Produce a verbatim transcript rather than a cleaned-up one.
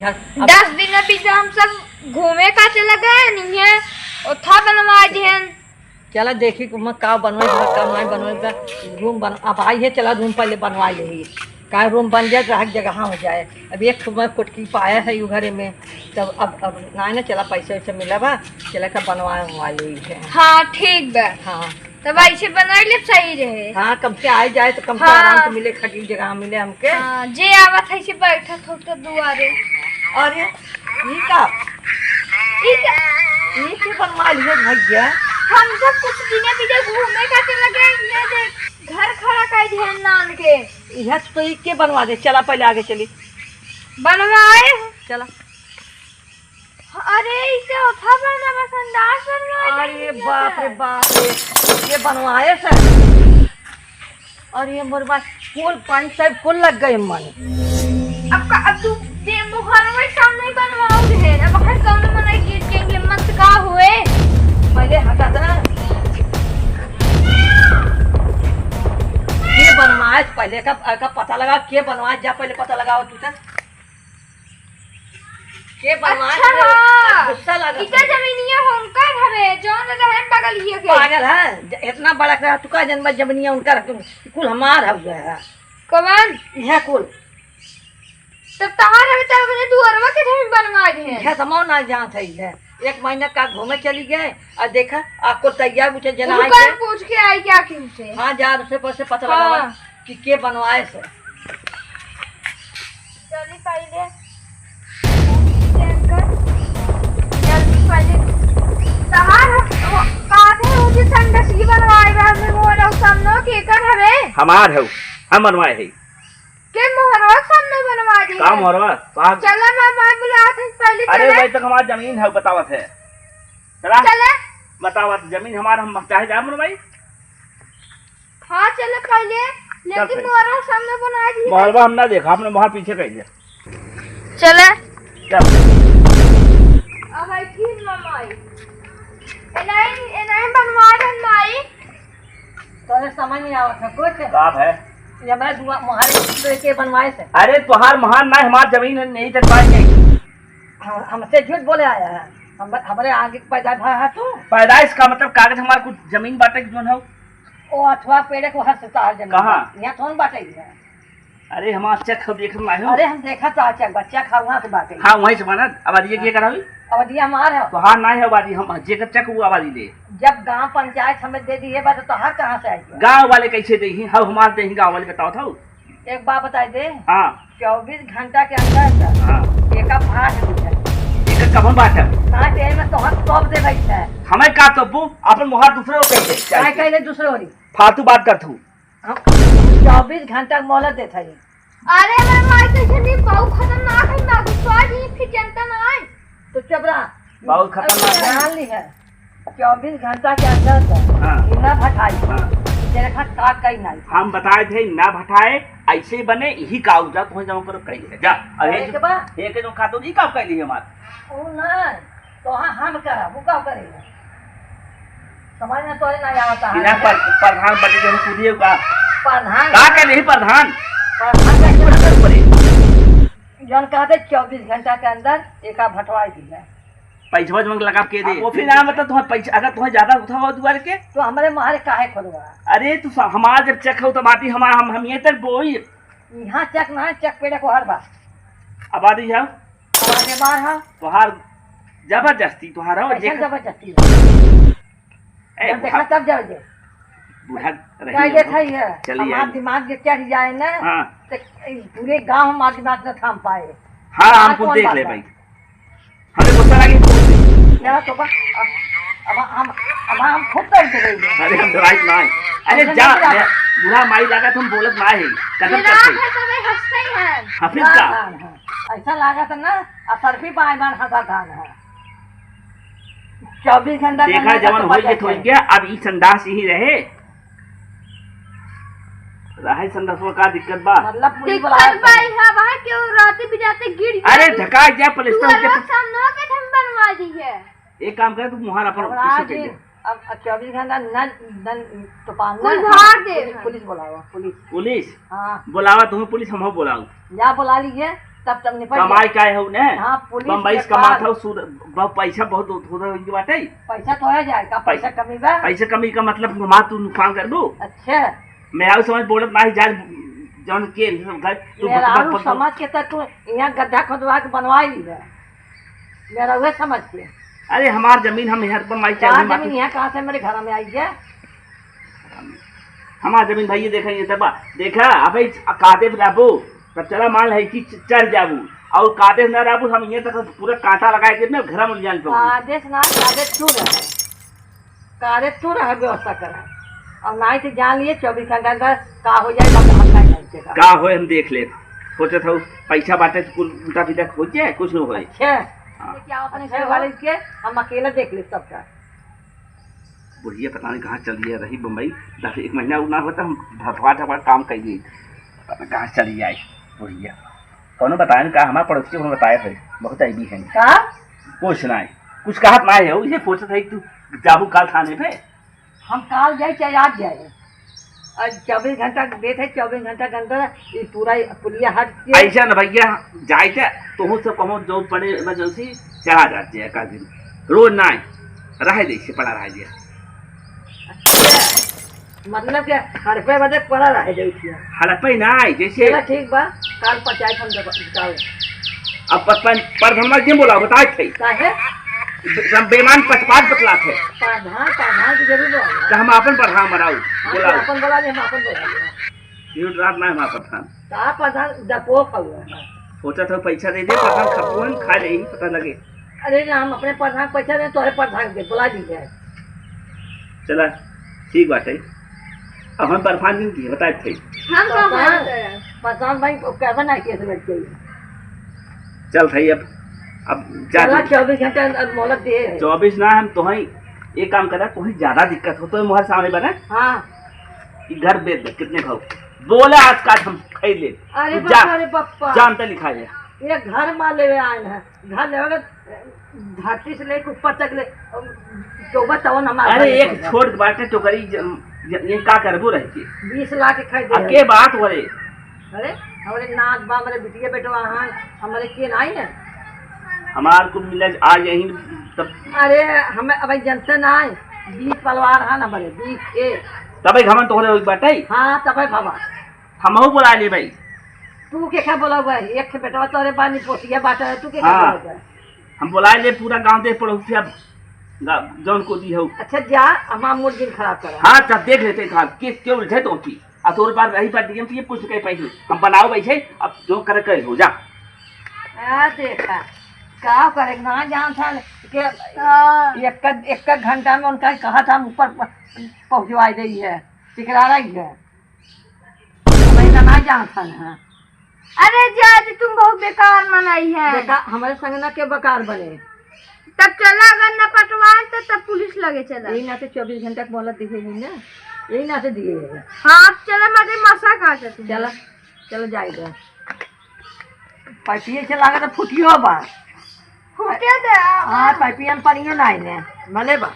अब दस दिन बीते हम सब घूमे का चला गए, नहीं है, ओथा बनवा देहन। चला देखी कि मैं का बनवाई बा, का नाई बनवाई बा। घूम बन-, अब आई है, चला रूम पहले बनवा लेही। का रूम बन जाए, ग्राहक जगह हो जाए। अब एक ठो मैं कोटकी पाया है यू घरे में, तब अब, अब नाई ना, चला पैसे वैसे मिला बा, चला का बनवा, बनवा लेही है। हाँ, ठीक बा। हाँ। तब ऐसे बनाई ले सही रहे। हाँ, कम से आए जाए तो कम से हाँ। आराम से मिले, खटी जगह मिले हमके। हाँ, जे आवत है से बैठत हो तो दुआरे। अरे, ई का? ई का? ई के बनवा लिए भैया? हम सब कुछ दिने बिने घूमे खातिर लगे, ये देख, घर खड़ा कर दिया नान के। यह तो ई के बनवा दे, चला पहले आगे चली। बनवाए। चला। अरे, इसे ओथा बनवा, संडास बनवा अरे दे बाप रे बाप रे, ये बनवाए से। अरे मोर बात, कुल पानी सब कुल लग गए मन। अब का, अब तू दे मुहर में सामने बनवाओ दे, अब हर कौन मनाई के, के हिम्मत का हुए? पहले हटा दे ना। के बनवाए पहले का, का पता लगा, के बनवाए, जा पहले पता लगाओ तू तो। के बनवाए अच्छा, हाँ। गुस्सा लागत इका है। जमीनिया होंकर हवे, जौन रहे बगलिए के। पागल है, ज-, इतना बड़ा रहा, तू का जनबा जमीनिया उनकर है, तुम कुल हमार हो गया है। कवन? यह कुल। तब तहार हवे, तब अपने दुअरवा के जमीन बनवा दे। यह समझ ना जानत है, यह एक महीना का घूमे चली गए, और देखा, आपको तैयार पूछे जना उनका आए के। पूछ के आई क्या कि उनसे? हाँ, जा, दूसरे पर से पता हाँ। लगावा कि के बनवाए से। चली पहले, जल्दी पहले। तहार हो, हो, काहे हो जी संडस की बनवाए बा, हमने मोर और सामने के कर हवे? हमार हो, हम बनवाए है। के मोहरवा सामने बनवा दी का है? मोहरवा? साहब। चला, मैं, मैं बुलावत हूँ, पहले अरे चले। भाई, तक हमार जमीन है, बतावत है। चला। चले। बतावत, जमीन हमार, हम चाहे जाए बनवाई। हाँ, चले पहले, लेकिन चल सही। मोहरवा सामने बना दी। मोहरवा हम ना देखा, अपने मोहर पीछे कह दिया। चले। चल। अब है फिर ना माई। ए नहीं, ए नहीं बनवा दे माई। तोरे समझ में आवत है कुछ? का है? ये मैं दुआ मोहारे के बनवाए से। अरे, तोहार मोहार ना, हमार जमीन है, नहीं तो पाए नहीं। हम, हमसे झूठ बोले आया है। हम, हमरे आगे पैदा भा है तू? पैदाइश का मतलब कागज हमार कुछ जमीन बाटे कि जोन हो? ओ अथवा पेड़े को हर सुता है जमीन। कहाँ? यहाँ कौन बाटे है? अरे, हमार चेक हो, देख ना हो। अरे, हम देखा तो चेक बा, चेक है वहाँ से बाटे। हाँ, वहीं से बना। अब ये हाँ। क्या करावी? अब ये हमार है। तोहार ना है आबादी, हम जेकर चेक वो आबादी दे। जब गांव पंचायत हमें दे दी है, बात तो तोहार कहाँ से आई? गांव वाले कैसे दे ही? हम हमार दे ही, गांव वाले बताओ था। एक बात बताई दे। हाँ। चउबीस घंटा के अंदर अंदर हाँ। एका भाग दी है। एका कब हम बात है? ना दे में तोहर तब दे बैठ है। हमें का तब्बू? अपन मुहार दूसरे को कह दे। काय कहले दूसरे हो रही? फालतू बात कर तू। हम चउबीस घंटा के मोहलत देत हई। अरे हमार माई कैसे नहीं, बहुत खतरनाक है, ना गुस्सा जी फिर जनता ना आए। तो चुप रहा। बहुत खतरनाक है। जान ली है, चउबीस घंटा के अंदर से हाँ। ई ना भटाई। हाँ। तेरे साथ का कहीं नहीं। हम बताए थे ना भटाए, ऐसे बने यही का उजा तुम्हें जमा करो कहीं है। जा, अब अरे एक, के बा? एक जो खातो जी का कह ली हमार। ओ ना, तो हाँ, हम करब, वो का करेगा? समझ में तोरे ना आवता है। बिना पर-, प्रधान बने जो हम कूदिए का? प्रधान का कर रही प्रधान? प्रधान का कुछ कर पड़े। जौन कहते चउबीस घंटा के अंदर एका भटवाई दी है। पैसवा जमा लगा के दे। वो फिर ना मतलब तुम्हारे पैसा, अगर तुम्हें ज्यादा उठा हो दुआर के? तो हमारे मारे काहे खोलवा? अरे तू सा-, हमार जब चेक हो तो बात ही हमार, हम, हम ये तक बोई। यहाँ चेक ना है, चेक पेड़े को हर बार। आबादी जाओ। हमारे मार है। तोहार जबरदस्ती, तोहार हो, कैसन जेकर जबरदस्ती है? ए, जब देखा बुढ़ा, तब जाओ जे। बुढ़ा रही कह हम देत लोग। है ये, चलिए हमार आइए। दिमाग जे चढ़ जाए ना, हाँ। तो पूरे गांव हमार दिमाग न थाम पाए। हाँ, हाँ, हम कुछ कौन देख बात ले है? भाई। हमें गुस्सा लगे तो बोल दे। मेरा तो बस, अब, अब हम, अब हम खुद तो उठ गए हैं। अरे, हम डराई ना है। अरे, हम जा, नहीं डरा। मैं बुढ़ा माई लगा, तुम बोलत ना है। कदम मेरा करते। है तो मैं हंसते ही हैं। हाँ, फिर हाँ, का? हाँ, हाँ। ऐसा लगा था ना, असर भी पाए बार हंसा था ना। चउबीस घंटा के देखा, अंदर जवन तो होई बच के थोड़ी जाए। गया, अब ई संडास यही रहे। रहे संडास में का दिक्कत बा? मतलब पुलिस दिक्कत बुलाया बा, था। यहाँ बाहर केहू राती बिराते गिर गया अरे तो धका जा, पलस्तर होके दुआरवा तो सामने के हम बनवा दी है। एक काम करे, तू मुहार अपन घबरा पीछे जी, कर दे। अब चउबीस घंटा न, न, तो पान कुल ना, भार दे पुलिस, हैं। पुलिस बुलावा, पुलिस। पुलिस? हाँ। बुलावा, तुम्हें पुलिस हम हो बुलाऊ। जा बुला लीजिए। तब तब निपट कमाई जाए। काहे हो ने? हाँ, पुलिस बम्बई से नेपाल। कमात हो, सूर-, बहुत पैसा बहुत उधर उनके बाटे। पैसा तो आ जाए, का पैसा पैसा, कमी बा? पैसा कमी का मतलब हमार तू नुकसान कर दू? अच्छा। मैं आऊ समझ बोलत नाही, जा जौन के घर तू मेरा बकबक आऊ बकबक। समझ के तो तू यहाँ गड्ढा खोदवा के बनवा ली है। मेरा उहे समझ के। अरे हमार जमीन हम यहाँ बनवाई का चाहिए, जमीन माटी। यहाँ कहाँ से मेरे घर में आई है? हमार जमीन भैया देखा, ये तब देखा, अबे कादे पे रहबो, तब चला मान है कि च-, चढ़ जाबू, और कादे ना रहबू, हम ये तक पूरा कांटा लगा के अपने घर में जान पाऊँ। कादे से ना, कादे तू रहे, कादे तू रहे व्यवस्था करा, और नहीं तो जान लिए चौबीस घंटा अंदर का हो जाए, बाकी हम नहीं जानते का। का होए हम देख ले, सोचत हूँ पैसा बाटे तो कुल उल्टा सीधा हो जाए, कुछ न होए। अच्छा, हाँ। क्या अपने अच्छा घर वाले के हम अकेला देख ले सबका। बुढ़िया पता नहीं कहाँ चली है, रही बम्बई, दस एक महीना उ ना होता, हम धपा धपा काम कर दी, पता नहीं कहाँ चली जाए बुढ़िया। कौनो बताए ना का, हमारे पड़ोसी को बताए थे, बहुत अइबी है। का? कुछ ना है, कुछ कहत ना है, ये सोचत है कि तू जाबू काल थाने पे। हम काल जाए चाहे आज जाए, और चौबीस घंटा के date है, चौबीस घंटा के अंदर ये पूरा पुलिया हट के। ऐसा ना भैया, जाए थे, तो हूँ सब कहो जो पड़े emergency चला जाते हैं का दिन, रोज ना आए, रह दे, इसे पड़ा रह दिया। अच्छा, मतलब के हड़पे बदे पड़ा रह जाए थे। हड़पे ना आए, जैसे चला ठीक बा, काल पंचायत हम दबा-, बताओ। अब प-, प-, प्रधान जी बोला, बताए थे। काहे? एकदम बेईमान पचपात बतला थे। प्रधान, प्रधान की जरूर बोला। तो हम अपन प्रधान बनाऊ, हाँ, बोलाओ। अपन बोला ले, हम अपन बोला ले। झूठ रात ना हमारा प्रधान। का प्रधान डको खाऊ है? सोचा था पैसा दे दे, प्रधान खपुअन खा ले, यही पता लगे। अरे ना, हम अपने प्रधान पैसा दे, तोहरे प्रधान के बुला दी जाए। चला, ठीक बात है। अब हम प्रधान दिन की बताए थे। हम तो प्रधान, प्रधान भाई को क्या बना के समझ गई? चल भाई, अब, अब जा चला, तू। चौबीस घंटा अब मोहलत दिए है। चौबीस ना, हम तोहई एक काम करा, तोहई ज्यादा दिक्कत हो तो मोहर सामने बना। हाँ। ई घर बेच दे, कितने खाओ? बोला आज का हम खाई ले। अरे तू जा, बाप रे बाप। जानता लिखा है। ये घर मा लेवे आए हैं, घर लेवे के धरती से लेके ऊपर तक ले, तो बताओ ना हमारे अरे घर एक में। छोट बाटे टोकरी ज-, ज-, ये का करबो रह के? बीस लाख के खरीदे अब हैं। के बात हो रे? अरे, हमरे नात बा, हमरे बिटिया बेटवा हन, हमरे के नाई है? हमार कुल मिला आज यही तब। अरे, हमें अब जनते ना है, बीस परिवार हन हमरे, बीस के। तबे घमंड तोहरे होई बाटे? हाँ, तबे बाबा। हमहू बोला ले भाई। तू के क्या बोला हुआ है? एक ठे बेटवा तोरे बा, निपोतिया बाटे है, तू के क्या हाँ। बोला हुआ है? हम बोला ले पूरा गांव दे पड़ोसिया गा-, जौन को दी हो। अच्छा जा, हमार मूड दिन खराब करा। हाँ, तब देख लेते था, के, के उलझे तो की। आ तोर बार रही बात डीएम पीएम कुछ कह पाई। हम बनाओ बैठे, अब जो करे करे हो जा। आ देखा, का करे ना जान था के हाँ। एक, एक घंटा में उनका कहा था हम ऊपर प-, पहुंचवा दे है, टिकरा रही है। वही तो ना जान था ना। अरे जाजी, तुम बहुत बेकार मनई है। देखा, हमारे संग ना के बेकार बने। तब चला, अगर न पटवाए तो तब पुलिस लगे चला। यही नाते चौबीस घंटा के मोहलत दिए ही ना, यही नाते दिए है। हाँ, अब चला, मजे मसा काटे तुम। चला, चला जाएगा। पाइपिए से लागे तो फुटियो बा। फुटे दे। हाँ, पाइपिया में पानियो ना आइने, भले बा।